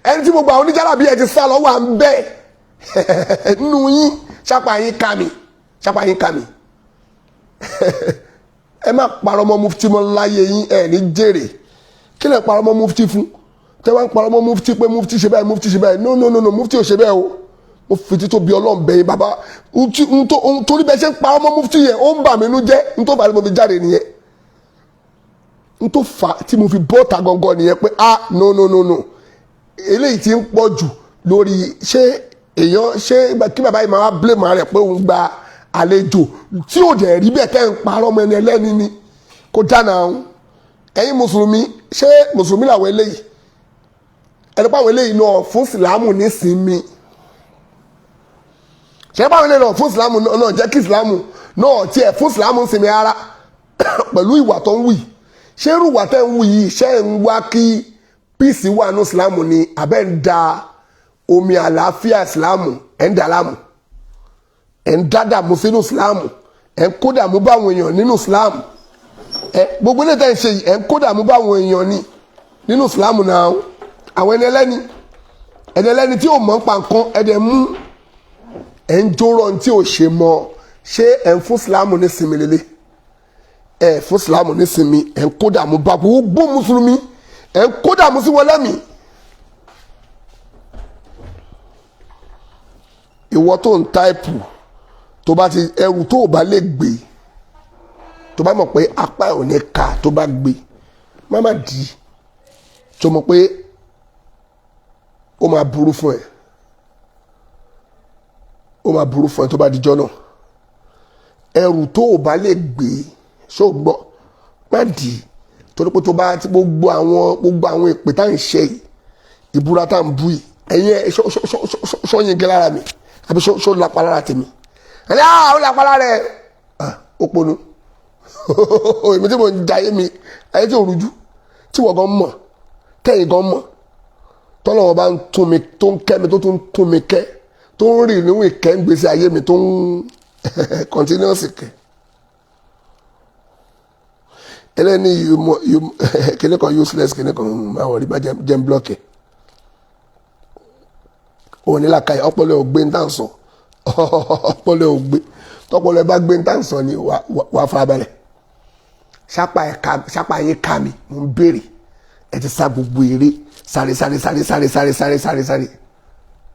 Speaker 1: Ẹni tí gbogbo àwọn oníjàlábí ẹ ti sá lọ wà ń bẹ̀ nù yín. Ṣapá yín ká mi? Ṣapá yín ká mi? Ẹ má parọ́ mọ́ mufti mọ́ láyé yín, ẹ ní jèrè. Kí lè parọ́ mọ́ mufti fún? Tẹ́ wá ń parọ́ mọ́ mufti pé mufti ṣe báyìí, mufti ṣe báyìí. No, no, no, no, mufti ò ṣe bẹ́ẹ̀ o. Mo fi tító bí Ọlọ́run bẹ̀yìn bàbá. Torí bẹ́ẹ̀ ṣe ń parọ́ mọ́ mufti yẹn, ó ń bà mí nú jẹ́. N tó fà á tí mo fi jáde nìyẹn, n tó fà á tí mo fi bọ́ta gangan nìyẹn pé, ah, no, no, no, no, eléyìí ti ń pọ̀ jù lórí. Ṣé èèyàn ṣé kí bàbá yìí máa wá blame rẹ̀ pé òun gba àlejò tí ò dẹ̀ rí bẹ́ẹ̀, tẹ́ ń parọ́ mọ́ ẹni ẹlẹ́ni ni kò dáná o? Ẹ̀yin mùsùlùmí, ṣé mùsùlùmí làwọn eléyìí? Ẹni pé àwọn eléyìí náà fún ìsìlámù nísìnyí, ṣé báwọn eléyìí náà fún ìsìlámù náà, jẹ́ kí ìsìlámù náà tiẹ̀ fún ìsìlámù sinmi ara pẹ̀lú ìwà tó ń wù yìí? Ṣé irú ìwà tẹ́ ń wù yìí, ṣé ń wá kí peace wà ní ìsìlámù ni, àbẹ́ ń da omi àlàáfíà ìsìlámù, ẹ̀ ń dà láàmú, ẹ̀ ń dá dààmú sínú ìsìlámù, ẹ̀ ń kó dààmú báwọn èèyàn nínú ìsìlámù? Ẹ gbogbo ilé tẹ́ ń ṣe yìí, ẹ̀ ń kó dààmú báwọn èèyàn ni nínú ìsìlámù náà. Àwọn ẹni ẹlẹ́ni, ẹni ẹlẹ́ni tí ò mọ̀ ń pa nǹkan, ẹ̀dẹ̀ mú, ẹ̀ ń jóró tí ò ṣe mọ́. Ṣé ẹ̀ ń fún ìsìlámù ní sinmi lélẹ̀? Ẹ̀ fún ìsìlámù ní sinmi. Ẹ̀ ń kó dààmú bá gbogbo mùsùlùmí, ẹ̀ ń kó dààmú sí wọn lẹ́mìí. Ìwọ tó ń type, tó bá ti ẹrù tó o bá lè gbé, tó bá mọ̀ pé apá ẹ̀ ò ní ka, tó bá gbé, má má dì í. Tó mọ̀ pé ó máa burú fún ẹ, ó máa burú fún ẹ tó bá dijọ́ náà. Ẹrù tó o bá lè gbé, ṣó o gbọ́, má dì í, torí pé tó bá ti gbogbo àwọn èpè tá à ń ṣe yìí, ìbúra tá à ń bú yìí, ẹ̀yin ẹ̀ ṣó yin gẹ́ lára mi, àbí ṣó lápá lára tèmi? Ẹni ah, ó lápá lára ẹ̀, ó ponu. Èmi tí mo ń jayé mi, ayé tí ò rújú, tí wọ́n gan mọ̀, tẹ́yìn gan mọ̀, tọ́lọ́wọ́ bá ń tún mi, tó ń kẹ́ mi, tó tún tún mi kẹ́, tó ń rìn níwọ̀n ìkẹ́ ń gbèsè ayé mi, tó ń continuous kẹ́. Ẹlẹ́ni you kíní kan useless, kíní kan máa wọ̀rí bá jẹ́ ń block ẹ̀. Òun ní làkàyè, ọpọlọ ò gbé ń tà ń sọ, ọpọlọ ò gbé. Tọpọlọ ẹ bá gbé ń tà ń sọ ni wà farabalẹ̀. Ṣápá yín ká mi? Mo ń béèrè. Ẹ ti sá gbogbo eré, sáré, sáré, sáré, sáré, sáré, sáré, sáré, sáré.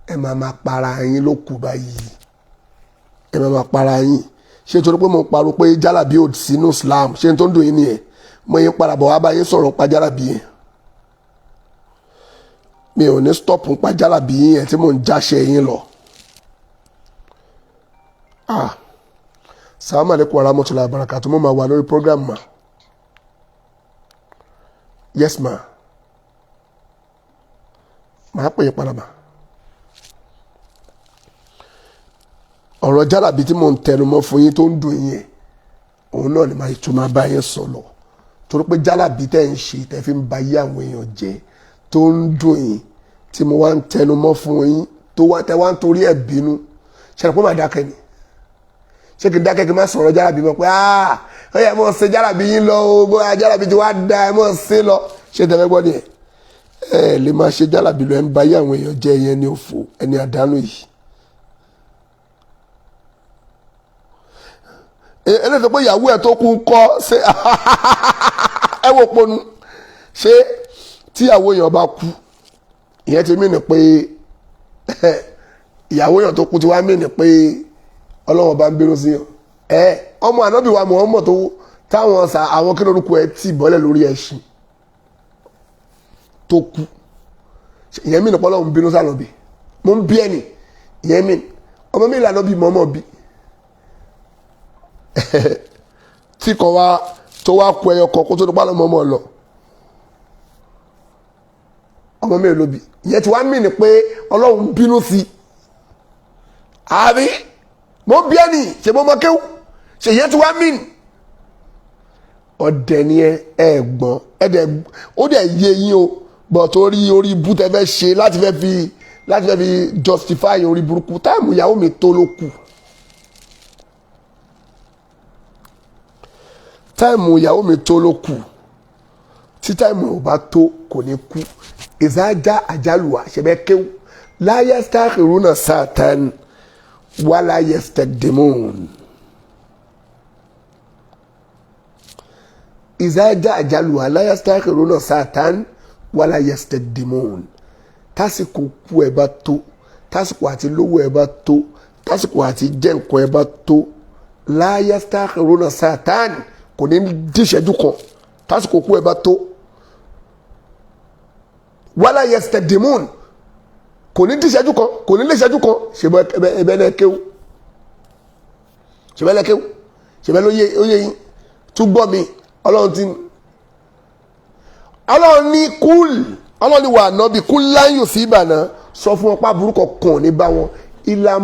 Speaker 1: Ẹ máa ma para yín ló kù báyìí, ẹ máa ma para yín. Ṣé torí pé mo parọ́ pé jálàbí ò sínú Islam, ṣé n tó ń dùn yín nìyẹn? Mo yín padà bọ̀ wá bá yín sọ̀rọ̀ pa jálàbí yẹn. Mi ò ní stop pa jálàbí yín yẹn tí mò ń jáṣẹ yín lọ. Ah, salamu alaikum warahmatullahi wabarakatuh. Mo máa wà lórí program ma. Yes ma, màá pè é padà ma. Ọ̀rọ̀ jálàbí tí mò ń tẹnu mọ́ fún yín tó ń dùn yín, òun náà ni màá tún máa bá yín sọ lọ, torí pé jálàbí tẹ́ ń ṣe, tẹ́ fi ń ba yé àwọn èèyàn jẹ́, tó ń dùn yín, tí mo wá ń tẹnu mọ́ fún yín, tó wá tẹ́ wá ń torí ẹ̀ bínú. Ṣe pé màá dákẹ́ ni? Ṣé kí n dákẹ́, kí n má sọ̀rọ̀ jálàbí mọ́ pé ó yẹ mọ́ ṣe jálàbí yín lọ o, bóyá jálàbí tí wàá da ẹ mọ́ ṣe lọ? Ṣé tẹ́fẹ́ gbọ́ nìyẹn? Ẹ lè máa ṣe jálàbí lọ, ẹ ń ba yé àwọn èèyàn jẹ́ yẹn ní òfò, ẹni àdánù yìí. Eléyìí tó pé ìyàwó ẹ̀ tó kú ń kọ́ ṣé ẹ wò ponu? Ṣé tíyàwó èèyàn bá kú, ìyẹn ti mí ni pé ìyàwó èèyàn tó kú ti wá mí ni pé Ọlọ́wọ́n bá ń bínú sí yàn? Ẹ ọmọ ànábì wa Muhammad tó táwọn sa àwọn kí lórúkọ ẹ tì bọ́lẹ̀ lórí ẹṣin tó kú, ìyẹn mí ni pé Ọlọ́run bínú sànàbì? Mo ń bí ẹni, ìyẹn mí ọmọ mi ìlànà bí mọ́mọ́ bí tí kan wá tó wá kú ẹyọ kan kó tó nípa lọ́mọ ọmọ lọ, ọmọ mi ló bí, ìyẹn tí wàá mí ni pé Ọlọ́run bínú sí i àbí? Mo bí ẹni ṣe mo mọ kéwù ṣe, ìyẹn tí wàá mí ni ọ̀dẹ̀ ni ẹ. Ẹ gbọ́n ẹ dẹ̀ ó dẹ̀ yé yín o, bọ̀ torí orí ibú tẹ fẹ́ ṣe láti fẹ́ fi justify orí burúkú. Time ìyàwó mi tó ló kù, time ìyàwó mi tó ló kù. Tí time ò bá tó, kò ní kú. Ìzájá àjálùwà ṣẹbẹ kéwù لا يستأخرون ساعة ولا يستقدمون. إذا جاء أجلها لا يستأخرون ساعة ولا يستقدمون. Tásìkò kú ẹ bá tó, tásìkò àti lówó ẹ bá tó, tásìkò àti jẹ́ nǹkan ẹ bá tó, لا يستأخرون ساعة, kò ní díṣẹ́jú kan tásìkò kú ẹ bá tó, ولا يستقدمون, kò ní díṣẹ́jú kan, kò ní léṣẹ́jú kan. Ṣe ẹbẹ náà kéwú, ṣe bẹ́ẹ̀ lẹ́kéwú, ṣe bẹ́ẹ̀ ló yé ó yé yín. Tún gbọ́ mi, Ọlọ́run ti Ọlọ́run ní قل, Ọlọ́run ní wà nọ́bì قل لن يصيبنا, sọ fún wọn pa burúkọ kàn ní bá wọn إلا